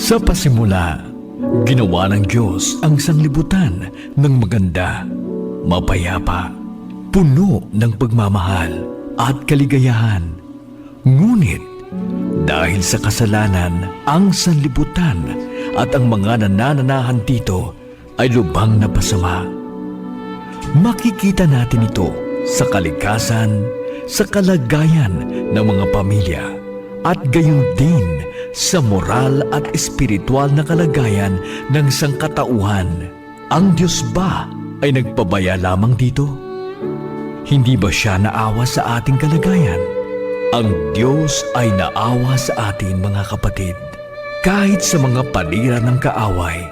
Sa pasimula, ginawa ng Diyos ang sanglibutan ng maganda, mapayapa, puno ng pagmamahal at kaligayahan. Ngunit, dahil sa kasalanan, ang sanlibutan at ang mga nanananahan dito ay lubhang napasama. Makikita natin ito sa kalikasan, sa kalagayan ng mga pamilya, at gayon din sa moral at espiritual na kalagayan ng sangkatauhan. Ang Diyos ba ay nagpabaya lamang dito? Hindi ba siya naawa sa ating kalagayan? Ang Diyos ay naawa sa atin, mga kapatid. Kahit sa mga panira ng kaaway,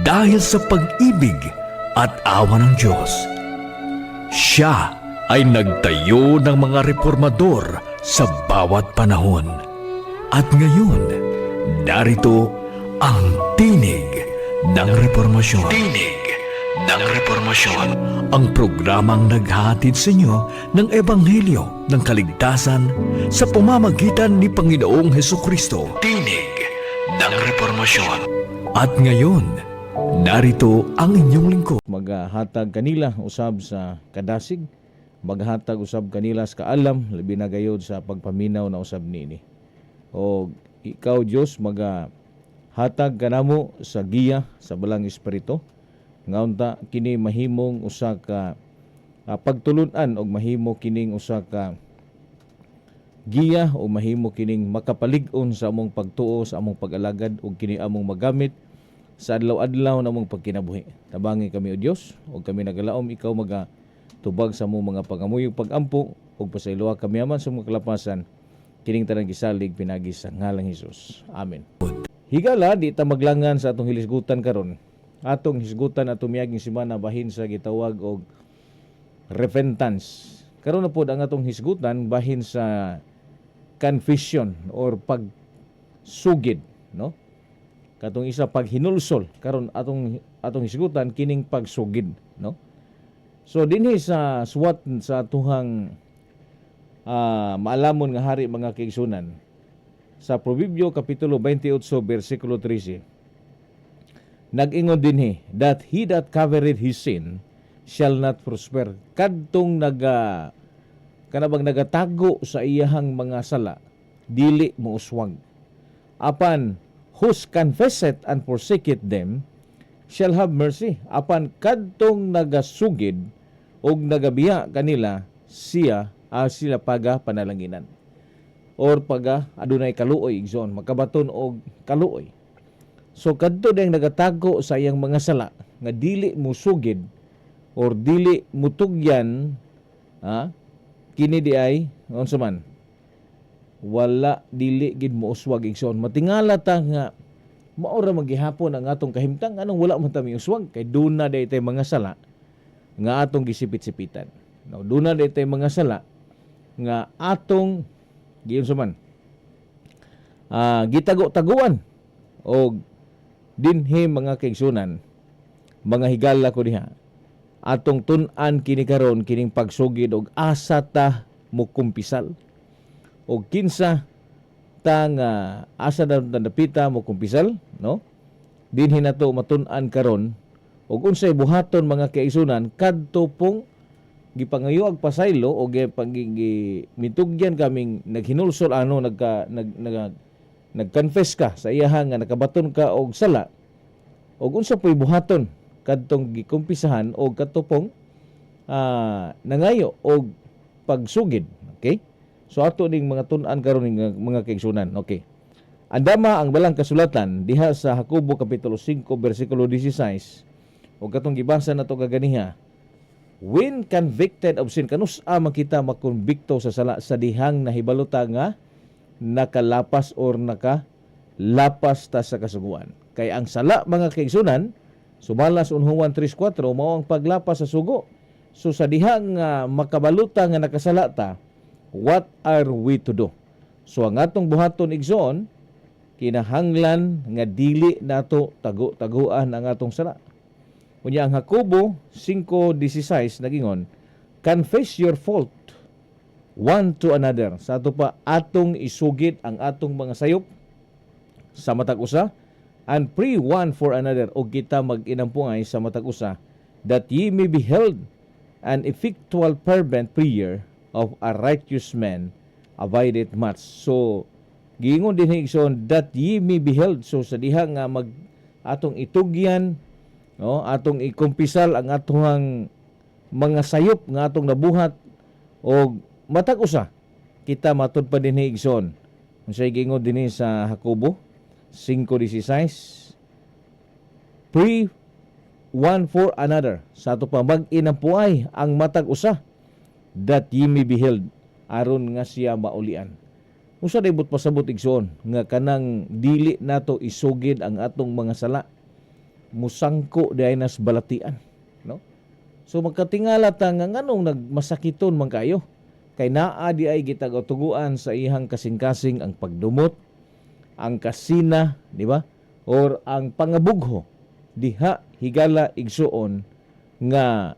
dahil sa pag-ibig at awa ng Diyos, siya ay nagtayo ng mga reformador sa bawat panahon. At ngayon, narito ang Tinig ng Reformasyon. Tinig ng Reformasyon. Ang programang naghatid sa inyo ng Ebanghelyo ng kaligtasan sa pamamagitan ni Panginoong Heso Kristo. Tinig ng Reformasyon. At ngayon, narito ang inyong lingkod. Magahatag kanila usab sa kadasig, maghatag usab kanila sa kaalam, labi na gayod sa pagpaminaw na usab nini. O ikaw, Dios, maga hatag kanamo sa giya sa Balang Espiritu nga unta kini mahimong usa ka pagtulun-an og mahimo kining usa ka giya o mahimo kining makapalig-on sa among pagtuo, sa among pag-alagad, ug kini among magamit sa adlaw-adlaw namong pagkinabuhi. Tabangi kami, O Dios, ug kami nagalaom ikaw maga tubag sa among mga pangamuyo, pagampo ug pasayloa kami aman sa mga kalapasan. Kining tanang gisalig pinagi sa ngalang Hesus. Amen. Higala, di ta maglangan sa atong hilisgutan karon. Atong hisgutan atong miaging semana bahin sa gitawag og repentance. Karon na pod ang atong hisgutan bahin sa confession or pagsugid, no? Katong isa paghinulsol, karon atong atong hisgutan kining pagsugid, no? So dinhi sa suwat sa atuhang maalamon nga hari, mga kaigsunan, sa Proverbio kapitulo 28 bersikulo 13, nag-ingon dinhi that he that covereth his sin shall not prosper. Kadtong naga kanabang nagatago sa iyahang mga sala, dili mouswag. Apan whose confesseth and forsaketh them shall have mercy. Apan kadtong nagasugid og nagabiya kanila, siya sila paga panalanginan or paga adunay kaluoy, igsoon, makabaton og kaluoy. So kadto dayang nagatago sa iyang mga sala nga dili musugid or dili mutugyan, kini di ay unsa man, wala, dili gid mo uswag, igsoon. Matingala ta nga mao ra magihapon ang atong kahimtang, anong wala man ta miuswag kay duna day tay mga sala nga atong gisipit-sipitan, no? Duna day tay mga sala nga atong giunsa man, gitago-taguan. Og dinhi, mga kaigsunan, mga higala ko diha, atong tun-an kini karon, kining pagsugid og asa ta mukumpisal og kinsa ta nga asa na dapita mo kumpisal, no? Dinhi nato matun-an karon og unsay buhaton, mga kaigsunan, kadto pong gipangayo ag pasaylo o mitugyan kaming naghinulsol, ano, nagka nag, nag nag-confess ka sa iyaha nga nakabaton ka og sala, og unsa po'y buhaton kadtong gikumpisahan og kadto pong nangayo og pagsugid? Okay, so ato ning mga tun-an karon ning mga kaigsunan. Okay, andama ang balang kasulatan diha sa Hakobo kapitulo 5 bersikulo 16 ug katong gibasa nato kaganiha. When convicted of sin, kanus-a man kita makonbikto sa sala? Sa dihang nahibalo ta nga nakalapas or nakalapas ta sa kasuguan. Kay ang sala, mga kaigsunan, sumala sa 1 Juan 3:4, mao ang paglapas sa sugo. So sa dihang makabaluta nga nakasala ta, what are we to do? So ang atong buhaton, igsoon, kinahanglan nga dili nato tago-taguan ang atong sala. Unya ang Hakobo 5:16 nagingon, "Confess your fault one to another." Sa ato pa, atong isugid ang atong mga sayop sa matag usa. And pray one for another, og kita mag-inampungay sa matag usa, that ye may be healed. An effectual fervent prayer of a righteous man availeth much. So giingon din, igsoon, that ye may be healed. So sa diha nga mag atong itugyan, no, atong ikumpisal ang atohang mga sayop nga atong nabuhat og matag usa kita, matud pa dinhi, igsoon, unsay giingon dinhi sa Jacobo 5:16? Pray one for another. Sa ato pa mag-inampuay ang matag usa, that ye may be healed, aron nga siya maulian. Unsa day buot pasabot, igsoon, nga kanang dili nato isugid ang atong mga sala, musangko diay nas balatian, no? So magkatingala ta nga nganong nagmasakiton man kayo, kay naa di ay gitag-tuguan sa iyang kasing-kasing ang pagdumot, ang kasina, di ba, or ang pangabugho. Diha, higala, igsuon, nga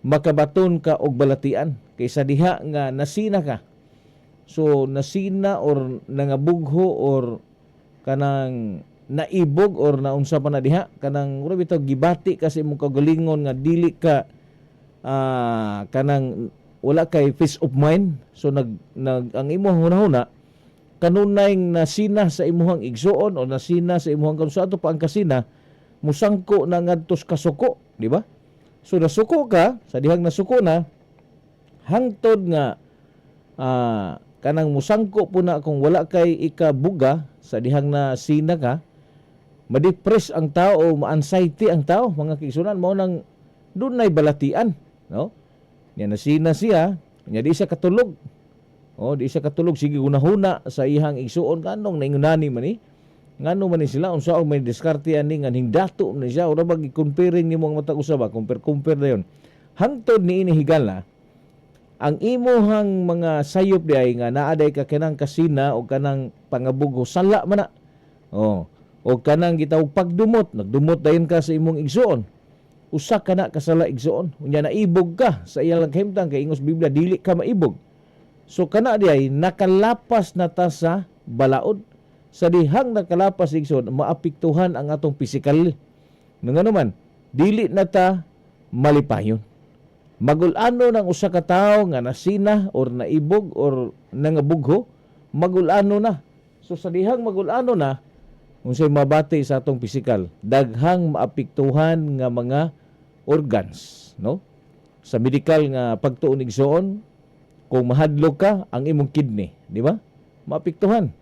makabaton ka og balatian kaysa diha nga nasina ka. So nasina or nangabugho or kanang naibog or naunsa pa na diha, kanang mura bitaw gibati ka sa imong kaugalingon nga dili ka kanang wala kay peace of mind. So nag, nag ang imong hunahuna kanunay nasina sa imuhang igsuon o nasina sa imuhang kanus-a. Ato pa ang kasina musangko na ngadto sa kasuko, di ba? So nasuko ka. Sa dihang nasuko na, hangtod nga kanang musangko po na kung wala kay ikabuga sa dihang nasina ka, ma-depress ang tao, ma-anxiety ang tao, mga kaigsunan. Mao nang dunay balatian, no? Nya nasina siya, nya di siya katulog. Oh, di siya katulog, sige hunahuna sa iyang igsuon, kanong naingunani man ni, ngano man ni sila, unsa og may diskarte ani nga hingdato man ni siya. Ora bag i-comparing nimo ang matag usa ba, compare compare dayon hangtod niini, higala, ang imuhang mga sayop di ay nga naa day ka kanang kasina o kanang pangabugho, sala man na. Oh, o kanang gitawag pagdumot, nagdumot dayon ka sa imong igsuon, usa ka na kasala, igsuon. Unya naibog ka sa iyang kahimtang, kay ingos Biblia dili ka maibog. So kana di ay nakalapas na ta sa balaod. Sa dihang nakalapas, igsoon, maapektuhan ang atong pisikal. Nga naman dili na ta malipayon. Magulano ng usa ka tawo nga nasina or naibog or nangabugho, magulano na. So sa dihang magulano na, unsay mabati sa atong pisikal? Daghang maapektuhan nga mga organs, no? Sa medical nga pagtuon, igsoon, kung mahadlok ka, ang imong kidney, di ba, maapektuhan.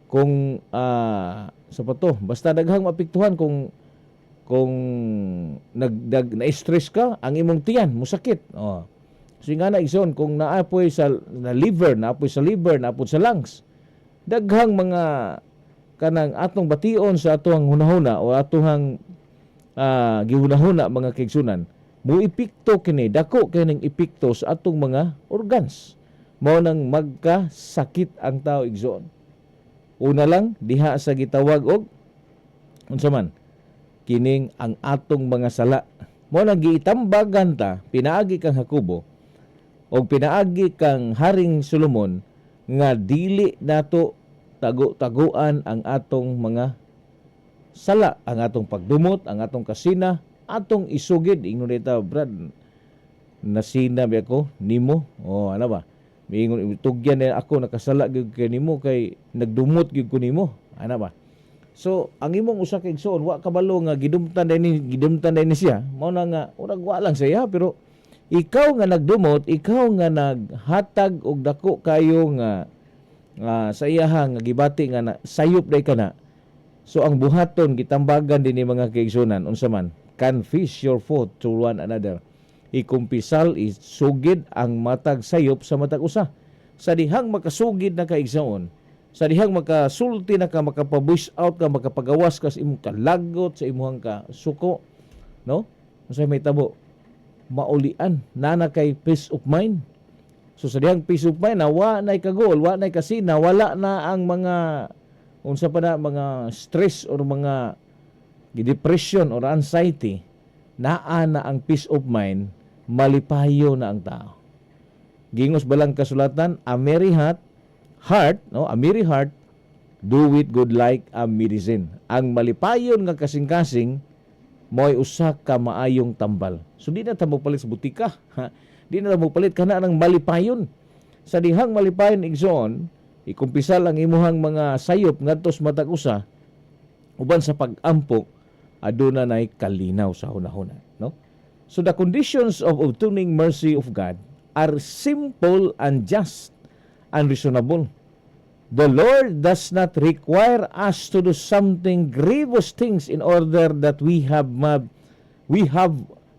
Kung sa pa to, basta daghang maapektuhan. Kung nagdag na-stress ka, ang imong tiyan musakit. Oh, so nga na, igsoon, kung naapoy sa na liver, naapoy sa liver, naapoy sa lungs, daghang mga kanang atong bation sa atoang hunahuna o atoang gihunahuna, mga kaigsunan, mo epekto kini, dako kining epekto sa atong mga organs. Mao nang magkasakit ang tao, igsoon. Una lang diha sa gitawag og unsa man kining ang atong mga sala. Mao nang giitambagan ta pinaagi kang Jacobo og pinaagi kang Haring Solomon nga dili nato tago-taguan ang atong mga sala, ang atong pagdumot, ang atong kasina, atong isugid. Ingon dita, "Brad, nasina ba ako nimo?" Oh, ano ba? Miingon, "Tugyan na ako, nakasala gyud kay nimo kay nagdumot gyud ko nimo." Ana ba? So, ang imong usa ka igsoon wa kabalo nga gidumtan din ni siya. Mao na nga urag wa lang siya, pero ikaw nga nagdumot, ikaw nga naghatag og dako kayo nga sa iyaha nga gibati nga na, sayop day ka na. So ang buhaton gitambagan din ni, mga kaigsunan, unsa man? Confess your fault to one another. Ikumpisal, isugid ang matag sayop sa matag usa. Sa dihang makasugid na ka, igsoon, sa dihang makasulti na ka, makapa-voice out ka, makapagawas ka sa imong kalagot, sa imong ka suko, no? Unsay may tabo? Maulian, nana kay peace of mind. So sa dihang peace of mind na, wa nay kagol, wa nay kasina, wala na ang mga unsa pa na, mga stress or mga depression or anxiety, naa na ang peace of mind, malipayo na ang tao. Gingos balang kasulatan, a merry heart, no? A merry heart Do it good like a medicine. Ang malipayon nga kasing-kasing mo'y usa ka maayong tambal. So di na ta mopalit sa butika. Ha? Di na ta mopalit kana ng malipayon. Sa dihang malipayon, igsoon, ikumpisal ang imuhang mga sayop ngadto sa matag usa uban sa pag-ampo, aduna nay kalinaw sa hunahuna, no? So the conditions of obtaining mercy of God are simple and just and reasonable. The Lord does not require us to do something grievous things in order that we have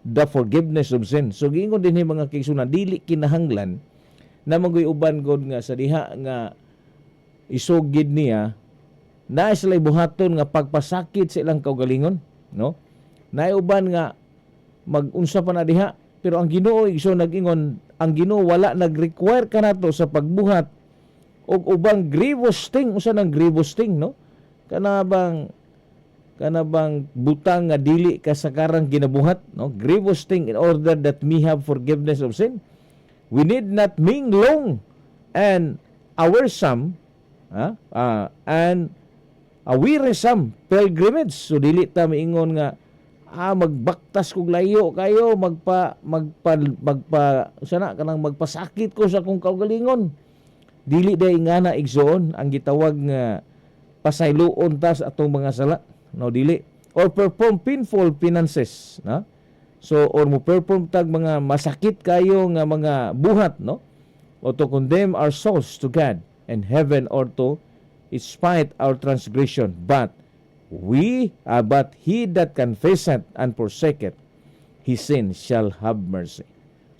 the forgiveness of sin. So giingon dinhi, mga kaigsuonan, dili kinahanglan na magoy uban god nga sa diha nga isugid niya na sila buhaton nga pagpasakit sa ilang kaugalingon, no? Naay uban nga magunsa pa na diha, pero ang Ginoo, igsoon, nag-ingon ang Ginoo, wala nag-require kanato sa pagbuhat og ubang grievous thing. Usa nang grievous thing, no? Kana bang butang nga dili kasakarang ginabuhat, no? Grievous thing in order that we have forgiveness of sin. We need not make long and wearisome and a wearisome pilgrimage. So dili ta miingon nga magbaktas kog layo kayo, magpa magpa magpa sana kanang magpasakit ko sa akong kaugalingon. Dili day ngana, igsoon, ang gitawag nga pasayloon ta sa atong mga sala, no? Dili or perform painful penances, no? So or mo perform tag mga masakit kayo nga mga buhat, no? Or to condemn our souls to God and heaven or to spite our transgression, but he that confesseth and forsaketh his sin shall have mercy.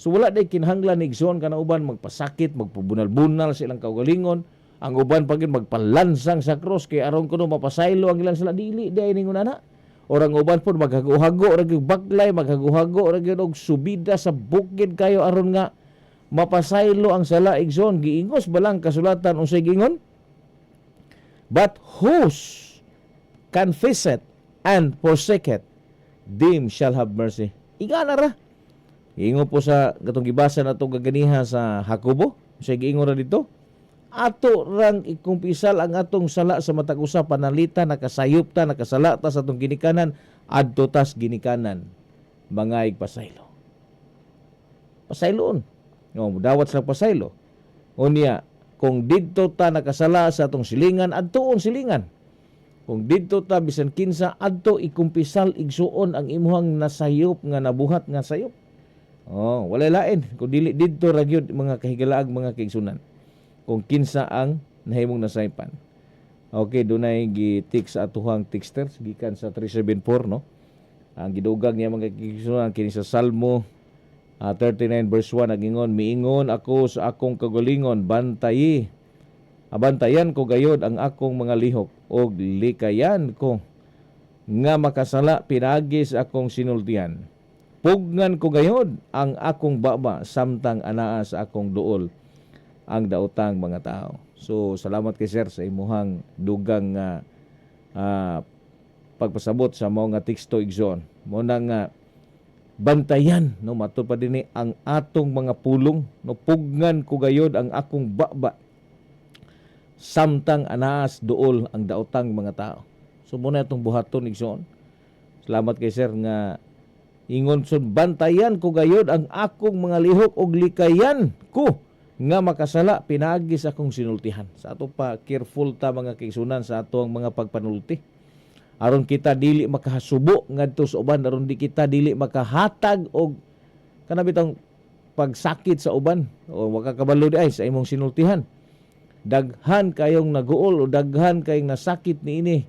So wala day kinahanglan, igsoon, kana uban magpasakit, magpabunal-bunal sa ilang kaugalingon, ang uban pa gyud magpalansang sa cross kay aron kuno mapasaylo ang ilang sala. Dili day ningon ana. Or ang uban pod maghago-hago ra gyud baklay, maghago-hago ra gyud og subida sa bukid kayo aron nga mapasaylo ang sala, igsoon. Giingos balang kasulatan, unsay giingon? "But whose confesseth and forsaketh, them shall have mercy." Ingana ra. Giingon po sa katong gibasa nato gaganiha sa Jacobo, unsay giingon ra dito? Ato rang ikumpisal ang atong sala sa matag usa. Panalita nakasayop ta, nakasala ta sa atong ginikanan, adto tas ginikanan mga igpasaylo. Pasayloon. No, dawat sa pasaylo. Unya, kung didto ta nakasala sa atong silingan, adtoon silingan. Kung didto ta bisan kinsa, adto ikumpisal, igsuon, ang imuhang nasayop nga nabuhat nga sayop. Oh, walay lain kung dili didto ra gyud, mga kahigalaag, mga kaigsunan. Kung kinsa ang nahimong nasaypan. Okay, dunay gi-text sa atuhang texters gikan sa 374, no? Ang gidugang niya, mga kaigsunan, kini sa Salmo 39 verse 1, nagingon, "Miingon ako sa akong kagalingon, bantayi. Abantayan ko gayod ang akong mga lihok og likayan ko nga makasala pinaagi sa akong sinultihan. Pugnan ko gayod ang akong baba samtang anaa sa akong duol ang daotang mga tao." So salamat kay sir sa imuhang dugang nga pagpasabot sa mao nga teksto, igsoon. Mo na nga bantayan, no, matud pa dinhi ang atong mga pulong, no? "Pugnan ko gayod ang akong baba samtang anaas duol ang daotang mga tao." So mao na atong buhaton, igsoon. Salamat kay sir nga ingon sun, "Bantayan ko gayod ang akong mga lihok og likayan ko nga makasala pinaagi sa akong sinultihan." Sa ato pa, careful ta, mga kaigsunan, sa atong mga pagpanulti. Aron kita dili makahasubo ngadto sa uban, aron di kita dili makahatag og kana bitong pagsakit sa uban o makakabalo di ay sa imong sinultihan. Daghan kayong naguol o daghan kayong nasakit niini.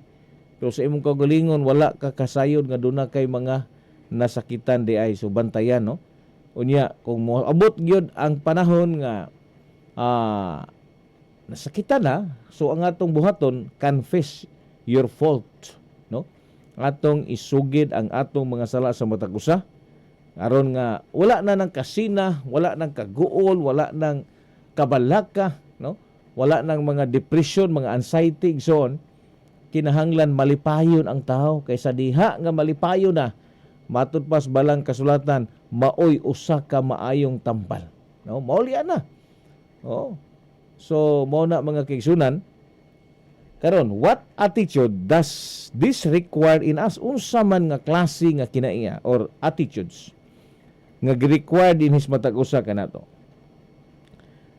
Pero sa imong kaugalingon wala ka kasayod nga duna kay mga nasakitan di ay. So bantayan, no? Unya kung moabot gyud ang panahon nga nasakitan na, so ang atong buhaton, confess your fault, no? Atong isugid ang atong mga sala sa matag usa aron nga wala na nang kasina, wala nang kaguol, wala nang kabalaka, no? Wala nang mga depression, mga anxiety, so on. Kinahanglan malipayon ang tao kaysa diha nga malipayon na, matud pas balang kasulatan, maoy usa ka maayong tambal, no? Mauli na. Oh. So mao na, mga kaigsunan. Karon, what attitude does this require in us? Unsa man nga klase nga kinaiya or attitudes nga required dinhi sa matag usa kanato?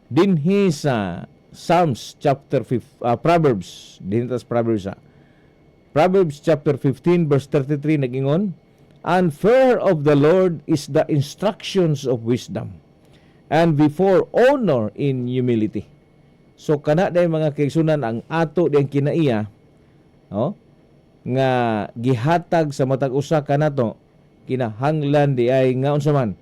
Dinhi sa Psalms chapter 5, Proverbs, dinhi ta sa Proverbs sa Proverbs chapter 15 verse 33 nagingon, "And fear of the Lord is the instructions of wisdom, and before honor in humility." So kana day, mga kaigsunan, ang ato diyang kinaiya, oh, nga gihatag sa matag usa kanato, kinahanglan di ay nga unsa man,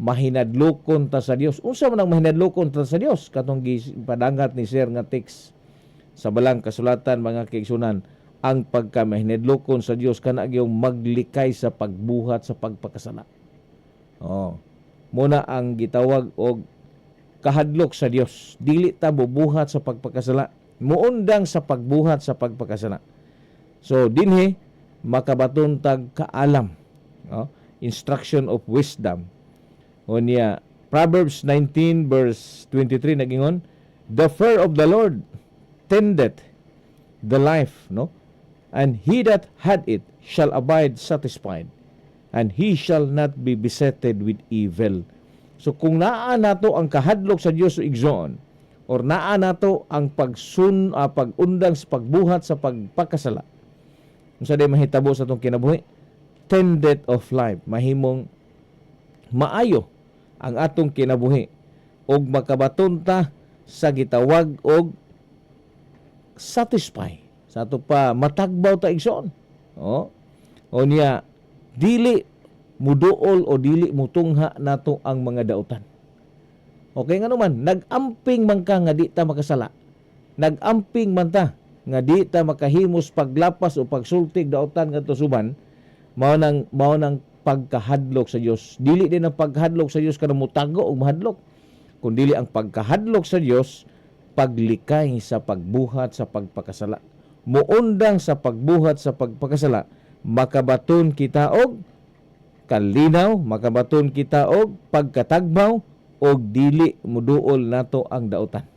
mahinadlokon ta sa Dios. Unsa man ang mahinadlokon ta sa Dios? Katong gipadangat ni sir nga text sa balang kasulatan, mga kaigsunan, ang pagka mahinadlokon sa Dios, kana gyung maglikay sa pagbuhat sa pagpakasala. Oh. Muna ang gitawag og kahadlok sa Dios. Dili ta bubuhat sa pagpakasala. Muundang sa pagbuhat sa pagpakasala. So dinhi makabaton tag kaalam. Oh, instruction of wisdom. O niya, Proverbs 19 verse 23 nagingon, "The fear of the Lord tendeth the life," no? "And he that had it shall abide satisfied, and he shall not be besetted with evil." So kung naa nato ang kahadlok sa Dios, igsoon, or naa nato ang pagundang sa pagbuhat sa pagpakasala, unsa day mahitabo sa atong kinabuhi? Tendeth of life, mahimong maayo ang atong kinabuhi ug makabaton ta sa gitawag og satisfy sa ato pa, matagbaw ta, igsoon. Oh. O niya, dili muduol o dili mutungha nato ang mga dautan. Okay, nga naman, nag-amping man ka nga di ta makasala. Nag-amping man ta nga di ta makahimos paglapas o pagsultig dautan ngadto sa uban, mao nang pagkahadlok sa Dios. Dili din ang pagkahadlok sa Dios kanang mutago o mahadlok. Kun dili ang pagkahadlok sa Dios, paglikay sa pagbuhat sa pagpakasala. Muundang sa pagbuhat sa pagpakasala, makabaton kita og kalinaw, makabaton kita og pagkatagbaw og dili muduol nato ang dautan.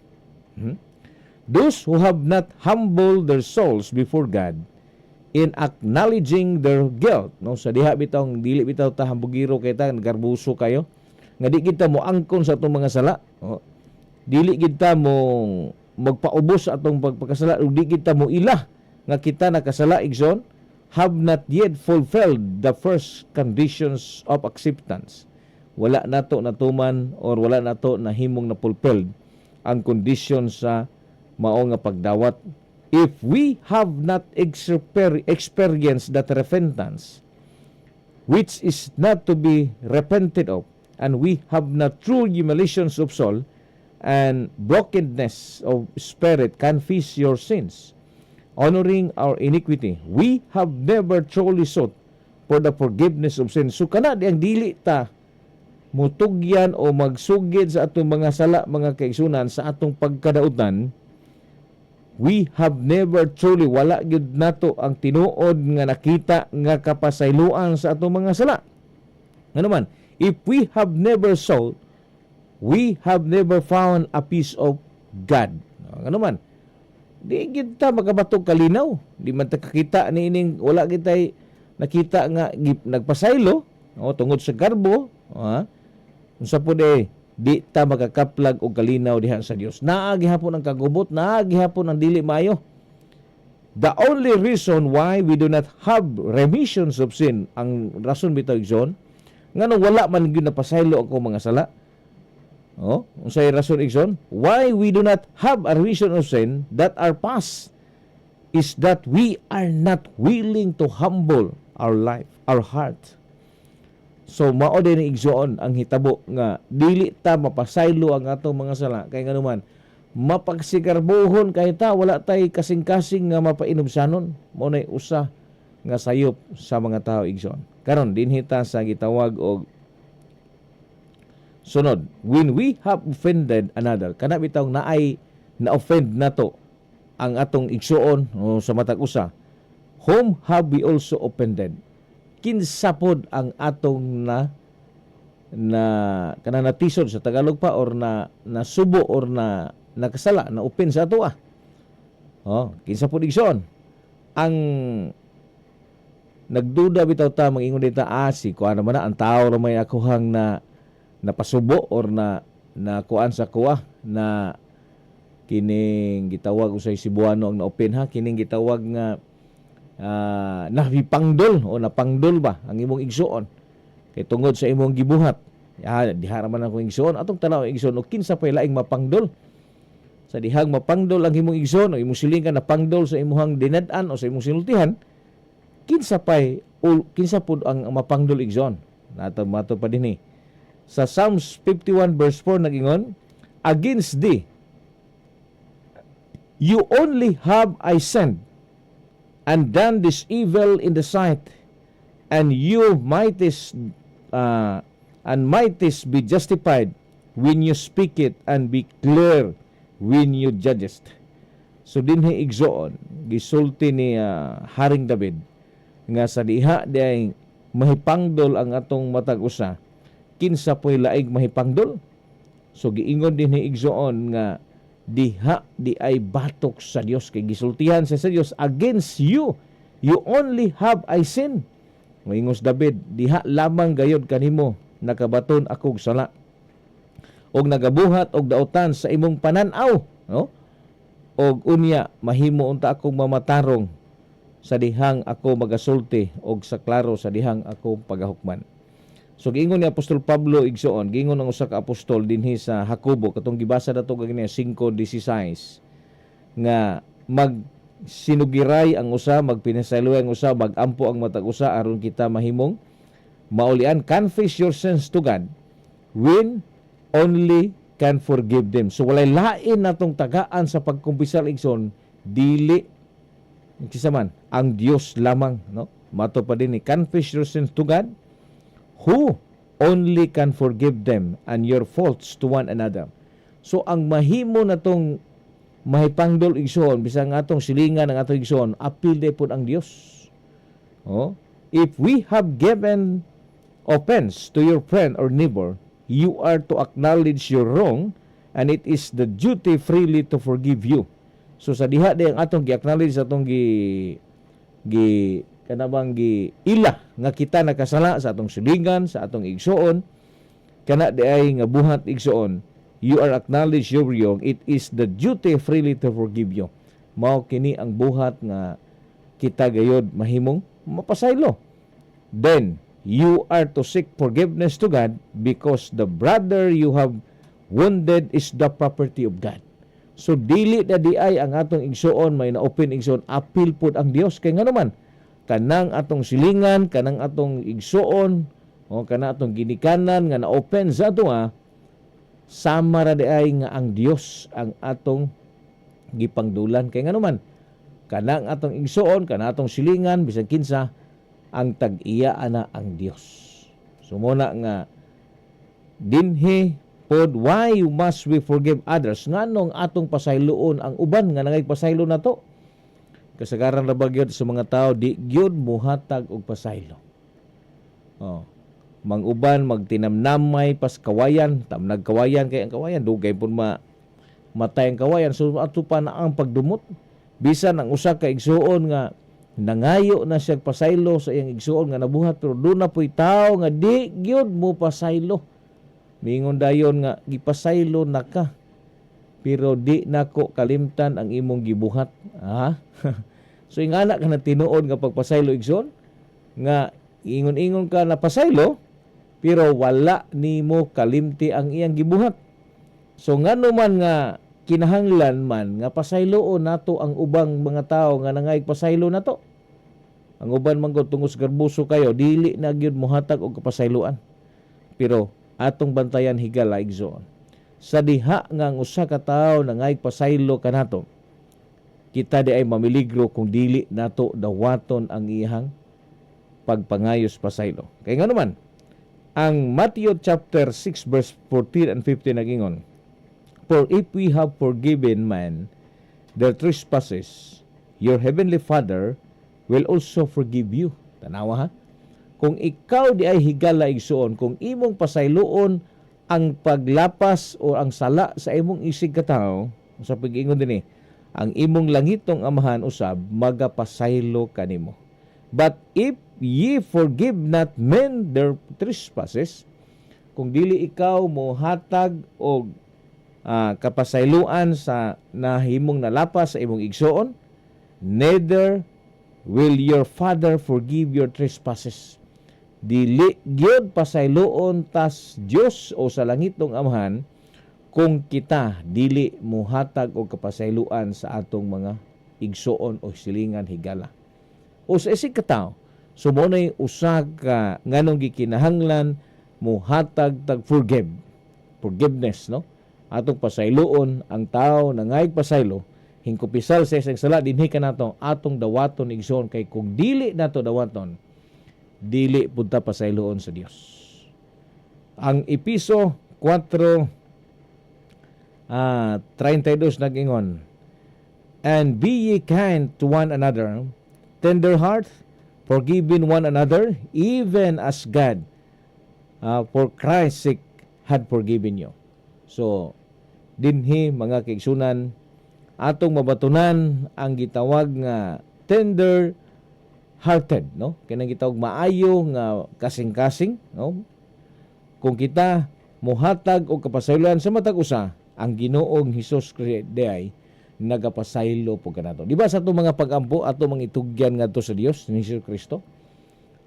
Those who have not humbled their souls before God in acknowledging their guilt, no, sa diha bitaw dili bitaw ta hambugiro kay ta garbuso kayo nga di kita mo angkon sa atong mga sala, oh, dili kita mo magpaubos sa atong pagpakasala ug di kita mo ila nga kita nakasala, igsoon, have not yet fulfilled the first conditions of acceptance. Wala nato natuman or wala nato nahimong na fulfilled ang condition sa mao nga pagdawat. If we have not experienced that repentance which is not to be repented of, and we have not true humiliations of soul and brokenness of spirit confess your sins, honoring our iniquity, we have never truly sought for the forgiveness of sins. So kana di ang dili ta mutugyan o magsugid sa atong mga sala, mga kaigsunan, sa atong pagkadautan, we have never truly, wala gyud nato ang tinuod nga nakita nga kapasayloan sa atong mga sala. Ngano man, if we have never sought, we have never found a peace of God. Ngano man, di gid ta makabatog kalinaw. Di man ta kakita ni ining wala kitay nakita nga nagpasaylo, o tungod sa garbo, ha? Unsa po di, di ta makakaplag og kalinaw diha sa Dios. Naa gihapon ang kagubot, naa gihapon ang dili maayo. The only reason why we do not have remissions of sin, ang rason bitaw, igsoon, ngano wala man gyud napasaylo ako mga sala. Oh, unsay rason, igsoon? Why we do not have a remission of sin that are past is that we are not willing to humble our life, our heart. So mao din ni, igsoon, ang hitabo nga dili ta mapasaylo ang atong mga sala kay nganuman mapagsigarbuhon kay ta, wala tay kasing-kasing nga mapainubsanon. Mao nay usa nga sayop sa mga tao, igsoon. Karon dinhi ta sa gitawag og sunod, when we have offended another, kana bitaw naay na-offend nato ang atong igsuon o sa matag usa, whom have we also offended? Kinsa pod ang atong na na kana natisod sa Tagalog pa or na nasubo or na nakasala, na offend sa ato ah? Oh, kinsa pud, igsoon? Ang nagduda bitaw ta, mangingon dita, ah, si kuan naman na, ang tao ra may akuhang na napasubo or na na kuan sa kuha na kining gitawag usay Cebuano ang na-open ha, kining gitawag nga nahipangdol o napangdol ba ang imong igsuon kay tungod sa imong gibuhat. Ah, diha ra man akong igsuon. Atong tanaw, igsuon, og kinsa pay laing mapangdol sa dihang mapangdol ang imong igsuon o imong silingan napangdol sa imong dinad-an o sa imong sinultihan, kinsa pay o kinsa pud ang mapangdol, igsoon? Nato mato pa dinhi sa Psalms 51 verse 4, nagingon, "Against thee, you only, have I sinned and done this evil in the sight, and you mightest be justified when you speak it and be clear when you judgest." So dinhi, igsoon, gisulti ni Haring David nga sa diha di mahipangdol ang atong matag usa, kinsa po'y laing mahipangdol? So giingon dinhi, igsoon, nga diha di ay batok sa Dios kay gisultihan sa Dios, "Against you, you only, have I sinned." Moingon si David, "Diha lamang gayod kanimo nakabaton akog sala og nagabuhat og dautan sa imong panan-aw," no? Og unya mahimo unta akong mamatarong sa dihang ako magasulti og sa klaro sa dihang ako pagahukman. So giingon ni Apostol Pablo, igsoon, giingon ang usa ka apostol dinhi sa Jacobo, katong gibasa nato kagina 5:16, nga mag sinugiray ang usa, magpinasayloy ang usa, magampo ang matag usa aron kita mahimong maulian. Confess your sins to God when only can forgive them. So walay lain natong tagaan sa pagkumpisal, igsoon, dili kinsa man, ang Dios lamang, no? Mato pa dinhi, confess your sins to God who only can forgive them and your faults to one another. So ang mahimo natong mahipangdol, igsoon, bisan ang atong silingan, ang atong igsoon, apil de pod ang Dios. Oh, if we have given offense to your friend or neighbor, you are to acknowledge your wrong and it is the duty freely to forgive you. So sa diha di ang atong gi-acknowledge, atong gi gi kanabang gi ila nga kita nakasala sa atong silingan, sa atong igsuon, kana di ay nga buhat, igsuon, you are acknowledge your wrong, it is the duty freely to forgive you. Mao kini ang buhat nga kita gayod mahimong mapasaylo. Then you are to seek forgiveness to God because the brother you have wounded is the property of God. So dili na di ay ang atong igsuon may na-open, igsuon, apil pod ang Dios kay ngano man kanang atong silingan, kanang atong igsuon o kanang atong ginikanan nga na-open sa ato, sama ra di ay nga ang Dios ang atong gipangdulan kay ngano man kanang atong igsuon, kanang atong silingan, bisan kinsa, ang tag-iya ana ang Dios. So muna nga dinhi pod, why must we forgive others? Nganong atong pasayloon ang uban nga nangay pasaylo nato? Kasagaran ra ba gyud sa mga tao di gyud muhatag og pasaylo. Oh. Mang-uban magtinamnamay pas kawayan, tamnag kawayan kay ang kawayan dugay pud ma matay ang kawayan, so ato pa na ang pagdumot. Bisan ang usa ka igsuon nga nangayo na siya pasaylo sa iyang igsuon nga nabuhat, pero doon na po'y tao nga di gyud mo pasaylo. Mingon dayon nga gipasaylo na ka pero di nako kalimtan ang imong gibuhat. Ha? So ingana ka na tinuod nga pagpasaylo, igsoon, nga ingon-ingon ka na pasaylo pero wala nimo kalimti ang iyang gibuhat. So ngano man nga kinahanglan man nga pasayloon nato ang ubang mga tao nga nangayog pasaylo nato? Ang uban man gud tungod sa garbuso kayo, dili na gyud mohatag og kapasayloan. Pero atong bantayan, higala, igsoon. Sa diha nga ang usa ka tawo nangayog pasaylo kanato, kita di ay mamiligro kung dili nato dawaton ang iyang pagpangayos pasaylo. Kay ngano man, ang Matthew chapter 6 verse 14 and 15 nagingon, "For if we have forgiven man their trespasses, your heavenly Father will also forgive you." Tanawa ha. Kung ikaw di ay, higala, igsuon, kung imong pasayloon ang paglapas o ang sala sa imong isig katawo, sa pag-ingon din eh, Ang imong langitong Amahan usab magapasaylo kanimo. But if ye forgive not men their trespasses, kung dili ikaw mohatag og kapasayloan sa nahimong nalapas sa imong igsoon, neither will your Father forgive your trespasses. Dili gyud pasayloon tas Dios o sa langitong Amahan kung kita dili muhatag og kapasayloan sa atong mga igsoon o silingan, higala o sa isig katawo. So mao nay usa ka nganong gikinahanglan muhatag tag forgiveness, no? Atong pasayloon ang tao nangayog pasaylo, hingkupisal sa isang sala dinhi kanato, atong dawaton, igsoon, kay kung dili nato dawaton, dili pud ta pasayloon sa Dios. Ang Epeso 4 32 nag-ingon, "And be ye kind to one another, tender heart, forgiving one another, even as God, for Christ's sake, had forgiven you." So dinhi, mga kaigsunan, atong mabatunan ang gitawag nga tender hearted, no? Kanang gitawag maayo nga kasing-kasing, no? Kung kita muhatag og kapasayloan sa matag usa, ang Ginoong Hesus diay nagapasaylo po kanato. Di ba sa atong mga pagampo, ato mga itugyan ngadto sa Dios ni Hesus Kristo?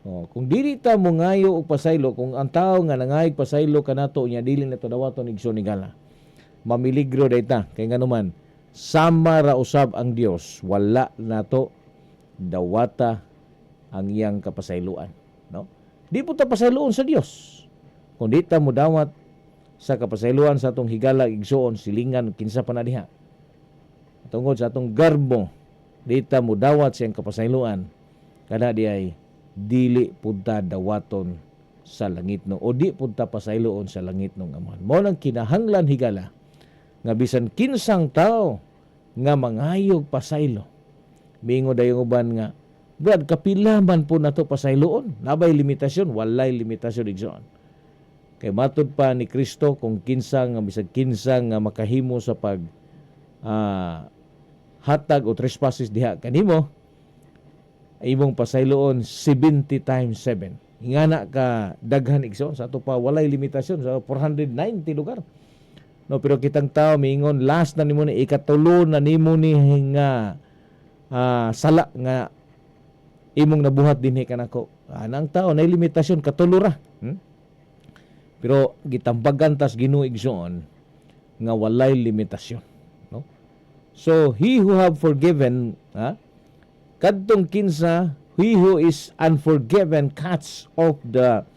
Oh, kung dili ta mongayo og pasaylo, kung ang tao nga nangayog pasaylo kanato nya dili nato dawaton, igsoon higala, mamiligro day ta kay nganuman sama ra usab ang Dios, wala nato dawata ang iyang kapasayloan, no? Di po ta pasayloon sa Dios kung di ta modawat sa kapasayloan sa atong higala, igsoon, silingan, kinsa pa na diha. Tungod sa atong garbo, di ta modawat sa iyang kapasayloan, kana di ay dili pud ta dawaton sa langit, no, o di pud ta pasayloon sa langit ng Amahan. Mao nang kinahanglan, higala, nga bisan kinsang tao nga mangayog pasaylo, mingo dayong uban nga, "Brad, kapila man po nato pasayloon? Nabay limitasyon?" Walay limitasyon, igsoon. Kay matud pa ni Kristo, kung kinsa nga bisag kinsa nga makahimo sa pag hatag o trespasses diha kanimo, imong pasayloon 70 times 7. Ingana ka daghan, igsoon. Sa ato pa walay limitasyon sa 490 lugar. No, pero kitang tao miingon, last na nimo ni, ikatulo na nimo ni nga sala nga imong nabuhat dinhi kanako. Anang tao nay limitasyon, katulo ra. Pero gitambagan tas Ginoo, igsoon, nga walay limitasyon, no? So he who have forgiven, ha? Kadtong kinsa, he who is unforgiven cuts off the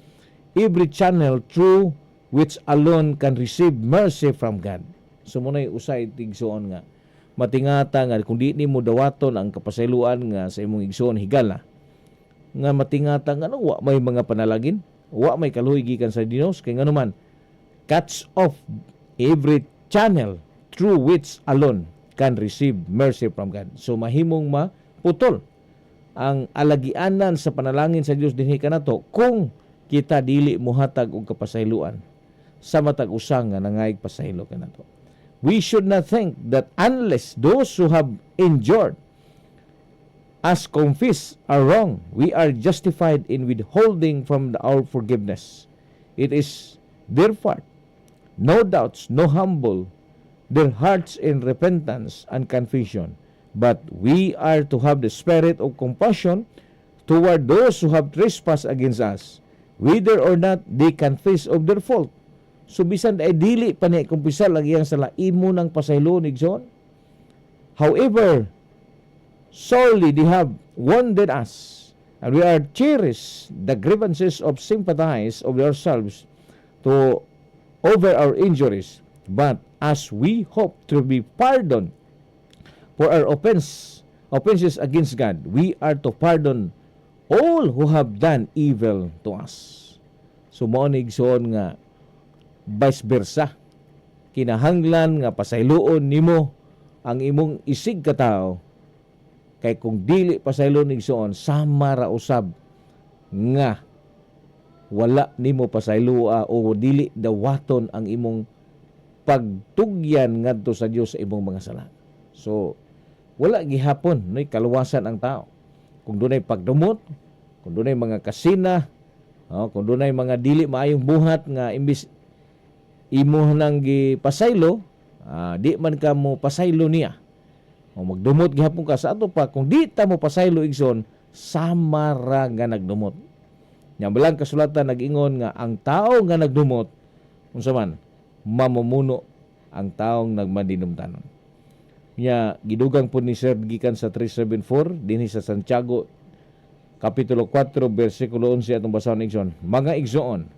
every channel through which alone can receive mercy from God. So mao nay usay, igsoon, nga matingata nga kung di nimo dawaton ang kapasayloan nga sa imong igsoon, higala, nga matingata nga no, wa may mga panalagin, wa may kaluoy gikan sa Dios, kay nganuman cuts off every channel through which alone can receive mercy from God. So mahimong maputol ang alagianan sa panalangin sa Dios dinhi kanato kung kita dili mohatag og kapasayloan sa matag usa nga nangayog pasaylo kanato. We should not think that unless those who have injured us confess our wrong, we are justified in withholding from our forgiveness. It is their part, no doubts, to humble their hearts in repentance and confession. But we are to have the spirit of compassion toward those who have trespassed against us, whether or not they confess of their fault. So bisan ay dili pa niya kumpisal ang iyang sala, imo nang pasayloon, igsoon. However sorely they have wounded us, and we are cherish the grievances of sympathize of ourselves to over our injuries. But as we hope to be pardoned for our offenses against God, we are to pardon all who have done evil to us. So mao ni, igsoon, nga vice versa. Kinahanglan nga pasayloon nimo ang imong isig katawo kay kung dili pasayloon, igsoon, sama ra usab nga wala nimo pasayloa o dili dawaton ang imong pagtugyan ngadto sa Dios sa imong mga sala. So Wala gihapon no'y kaluwasan ang tao. Kung dunay pagdumot, kung dunay mga kasina, oh, kung dunay mga dili maayong buhat nga imbis imo nang gipasaylo, di man ka mo pasaylo niya. O magdumot gihapon ka sa ato pa, kung di ta mo pasaylo, igsoon, sama ra nga nagdumot. Nya balang kasulatan nag-ingon nga ang tao nga nagdumot, unsa man, mamumuno ang taong nagmadinumtanon. Nya gidugang po ni Sir gikan sa 374 dinhi sa Santiago kapitulo 4 bersikulo 11, atong basahon, igsoon. Mga igsoon,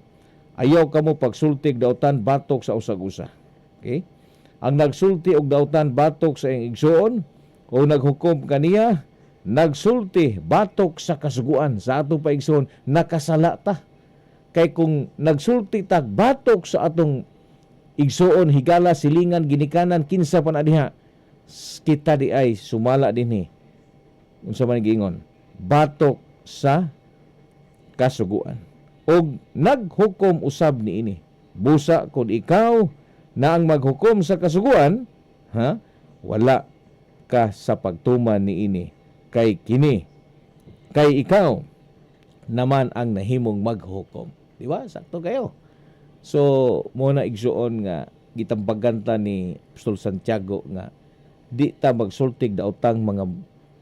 ayaw kamo pagsultig dautan batok sa usag-usa. Okay? Ang nagsulti og dautan batok sa iyang igsoon o naghukom kaniya, nagsulti batok sa kasuguan. Sa ato pa, igsoon, nakasala ta. Kay kung nagsulti tag batok sa atong igsoon, higala, silingan, ginikanan, kinsa pa na diha, kita di ay sumala dinhi. Unsa man giingon? Batok sa kasuguan. Og naghukom usab niini. Busa kung ikaw na ang maghukom sa kasuguan, ha? Wala ka sa pagtuman niini. Kay kini, kay ikaw naman ang nahimong maghukom. Di ba? Sakto kayo. So, mo na, igsuon, nga gitambagan ta ni Apostol Santiago nga di ta magsultig daotang mga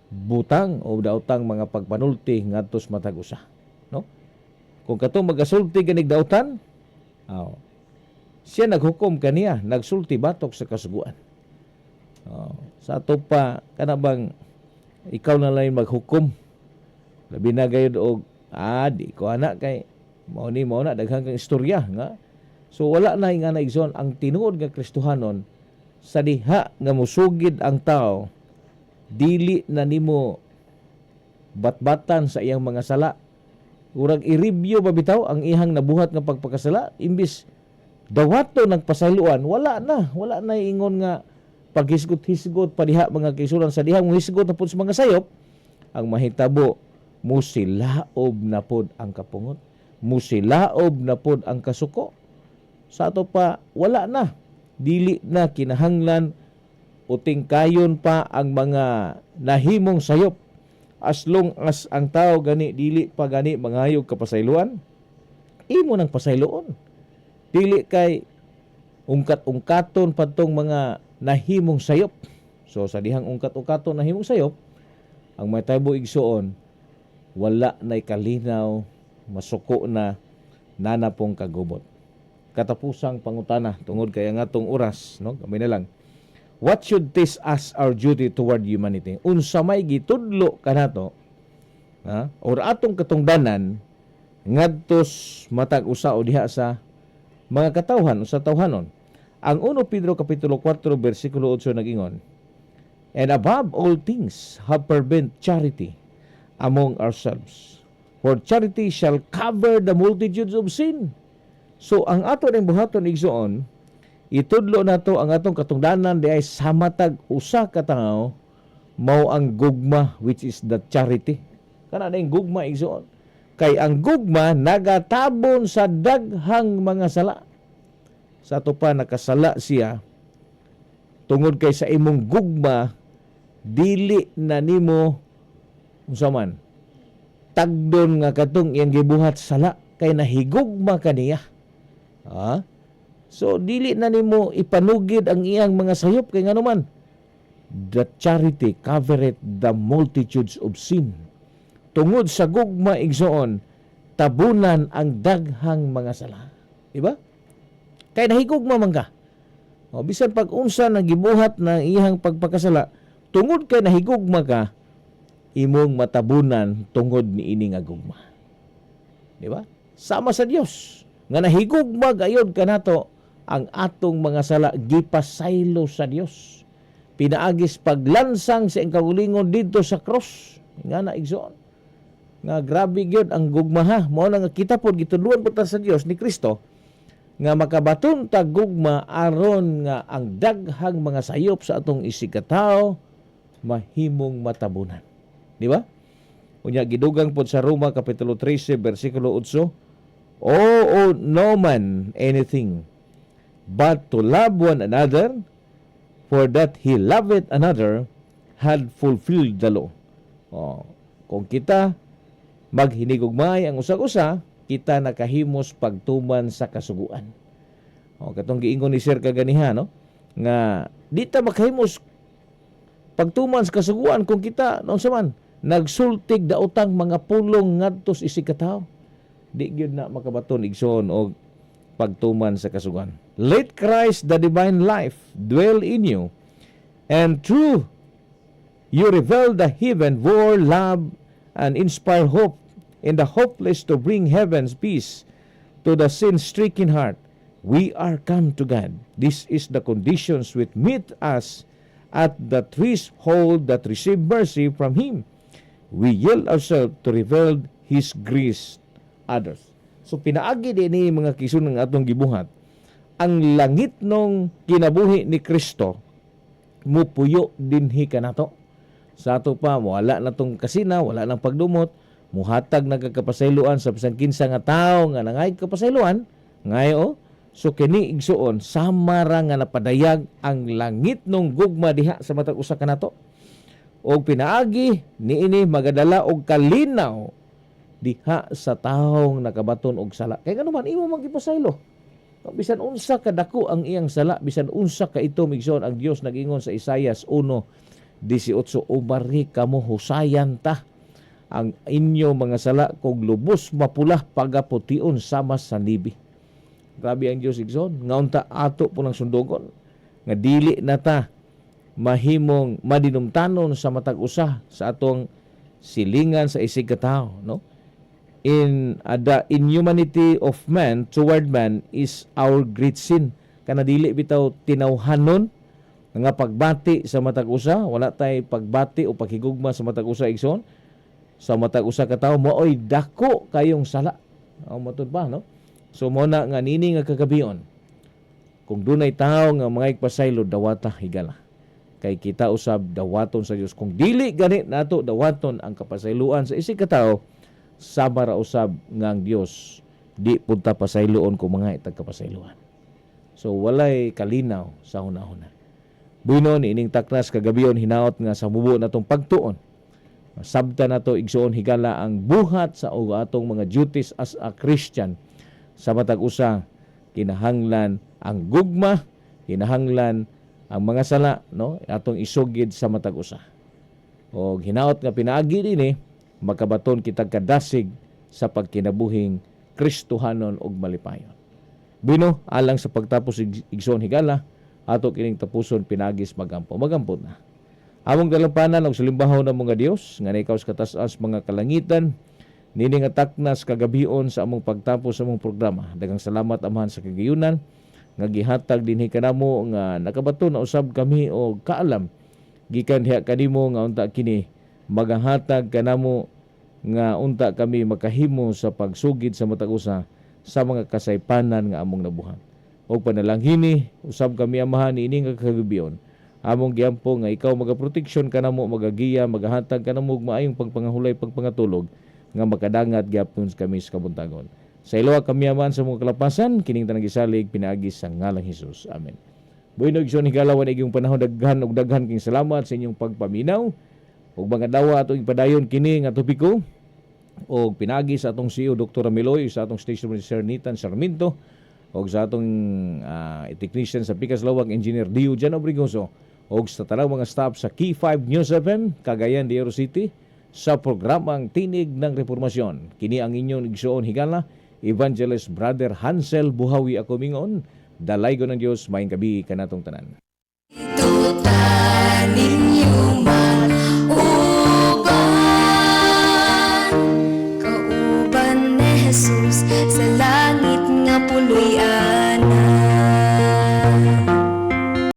butang o daotang mga pagpanulti ngadto sa matag usa, no? Kung katong magasulti ganig dautan, aw, siya naghukom kaniya, nagsulti batok sa kasuguan. Oh, sa ato pa, kana bang ikaw na lang yung maghukom. Labi na gayud og di ko ana kay mao ni mao na, daghan kang istorya nga. So wala na nga na, igsoon, ang tinuod nga Kristohanon, sa diha nga musugid ang tao, dili na nimo batbatan sa iyang mga sala. Urag i-review ba bitaw ang iyang nabuhat nga pagpakasala, imbis dawato ng pasayloan, wala na, wala na ingon nga paghisgot-hisgot pa diha, mga kaigsuonan. Sa diha mo hisgot na pud sa mga sayop, ang mahitabo, musilaob na pod ang kapungot, musilaob na pod ang kasuko. Sa ato pa, wala na, dili na kinahanglan uting kayon pa ang mga nahimong sayop. As long as ang tao gani dili pa gani mangayog kapasayloan, imo nang pasayloon. Dili kay ungkat-ungkaton pa tong mga nahimong sayop. So sa dihang ungkat-ungkaton nahimong sayop, ang mahitabo, igsuon, wala na'y kalinaw, masuko na nanapong kagubot. Katapusang pangutana, tungod kay ang atong oras, no, kami na lang. What should teach us our duty toward humanity? Unsa may gitudlo kanato, ha, or atong katungdanan ngadto matag usa o diha sa mga katawhan o sa tawhanon? Ang 1 Pedro kapitulo 4 bersikulo 8 nag-ingon, "And above all things have fervent charity among ourselves, for charity shall cover the multitudes of sin." So ang ato ning buhaton, igsoon, itudlo nato ang atong katungdanan di ay sa matag usa ka tawo mao ang gugma, which is the charity. Kana na yung gugma, igsoon. Kay ang gugma nagatabon sa daghang mga sala. Sa ato pa, nakasala siya, tungod kay sa imong gugma dili na nimo, unsa man, tagdon nga katong iyang gibuhat sala, kay nahigugma ka niya. Ha? So dili na nimo ipanugid ang iyang mga sayop, kay ngano man, the charity covereth the multitudes of sin. Tungod sa gugma, igsoon, tabunan ang daghang mga sala. Diba? Kay nahigugma man ka. O bisan pag unsa nang gibuhat ng iyang pagpakasala, tungod kay nahigugma ka, imong matabunan tungod niini nga gugma. Di ba? Sama sa Dios nga nahigugma gayod kanato, ang atong mga sala gipasaylo sa Dios. Pinaagis paglansang sa iyang kaugalingon didto sa cross. Nga na, igsoon, nga grabe gyud ang gugma, ha. Mao na nga kita pod gitudluan po ta sa Dios ni Kristo nga makabaton ta gugma aron nga ang daghang mga sayop sa atong isigkatawo mahimong matabunan. Di ba? Unya gidugang pod sa Roma kapitulo 13 bersikulo 8, "Owe no man anything but to love one another, for that he loveth another had fulfilled the law." Oh, kung kita maghinigugmay ang usag-usa, kita nakahimos pagtuman sa kasuguan. O, katong giingon ni Sir kaganiha, no? Nga di ta makahimos pagtuman sa kasuguan kung kita naunsa man nagsultig daotang mga pulong ngadto sa isig ka. Di gyud na makabaton, igsoon, og pagtuman sa kasuguan. "Let Christ, the divine life, dwell in you, and through you reveal the heaven war love and inspire hope in the hopeless to bring heaven's peace to the sin-stricken heart. We are come to God. This is the conditions which meet us at the threshold that receive mercy from Him. We yield ourselves to reveal His grace others." So pinaagi din ni, mga kaigsuonan, ng atong gibuhat, ang langit nung kinabuhi ni Kristo mupuyo dinhi kanato. Sa ato pa, wala na tong kasina, wala nang pagdumot, muhatag na kapasayloan sa bisan kinsa nga tawo nga nangay kapasayloan, ngayo. So kini, igsuon, sama ra nga napadayag ang langit nung gugma diha sa matag usa kanato. Og pinaagi niini magadala og kalinaw diha sa taong nakabaton og sala. Kay ngano man imo man gipasaylo. Bisan unsa kadako ang iyang sala, bisan unsa ka itom, igsoon, ang Dios nag-ingon sa Isaias 1:18, "Umarhi kamo, husayan ta ang inyo mga sala, kog lubos mapula pagapution sama sa nibi." Grabe ang Dios, igsoon. Nga unta ato po ng sundugon nga dili na ta mahimong madinumtanon sa matag usa sa atong silingan sa isig ka tawo, no? In the inhumanity of man toward man is our great sin. Kana dili bitaw tinawhanon nga pagbati sa matag usa, wala tay pagbati o paghigugma sa matag usa, igsoon, sa matag usa ka tawo, maoy dako kayong sala. O matud pa, no? So mo na nga nini nga kagabion, kung dunay tawo nga mga igpasaylo, dawata, higala, kay kita usab dawaton sa Dios. Kung dili gani nato dawaton ang kapasayloan sa isig ka tawo, sama ra usab nga ang Dios di punta pasayloon kung mga itag kapasayloan. So walay kalinaw sa hunahuna. Bueno, ni ining taknas kagabion, hinaot nga sa mubo natong pagtuon sabta nato, igsuon, higala, ang buhat sa og atong mga duties as a Christian sa matag usa. Kinahanglan ang gugma, kinahanglan ang mga sala, no, atong isugid sa matag usa. Og hinaot nga pinaagi dinhi makabaton kitag kadasig sa pagkinabuhing Kristohanon og malipayon. Bueno, alang sa pagtapos, igsoon, higala, ato kining tapuson pinaagis magampo. Magampo na. Among dalampanan og salimbahaw ng mga Dios nga ikaw sa kataas mga kalangitan, nini nga taknas kagabion sa among pagtapos sa among programa. Daghang salamat, Amahan, sa kagayunan nga gihatag dinhi kanamo nga nakabaton na usab kami og kaalam gikan diha kanimo, nga unta kini magahatag kanamo nga unta kami makahimo sa pagsugid sa matag usa sa mga kasaypanan nga among nabuhat. Og panalanghini usab kami, Amahan, niini nga kagabion. Among giampo nga ikaw magaproteksyon kanamo, magagiya, magahatag kanamo og maayong pagpangahulay, pagpangatulog, nga makadangat gyapon kami sa kabuntagon. Sa ilo kami, Amahan, sa mga kalapasan, kining tanang gisalig pinaagi sa ngalang Hesus. Amen. Bueno, igsoon, higala, wa na panahon, daghan og daghan king salamat sa inyong pagpaminaw. Ug mga dawa atong ipadayon kini nga topiko og pinaagi sa atong CEO Dr. Miloy, sa atong station manager Nathan Sarmiento, og sa atong technician sa Pikas Lawag, Engineer Dio Jan Obrigoso, og sa tanang mga staff sa K5 News FM Cagayan de Oro City sa programang Tinig ng Reformasyon. Kini ang inyong igsoon, higala, Evangelist Brother Hansel Buhawi. Ako mingon, dalaygon ng Dios, maayong gabi kanatong tanan. Tutan ninyo mag-uban, kauban ni Jesus sa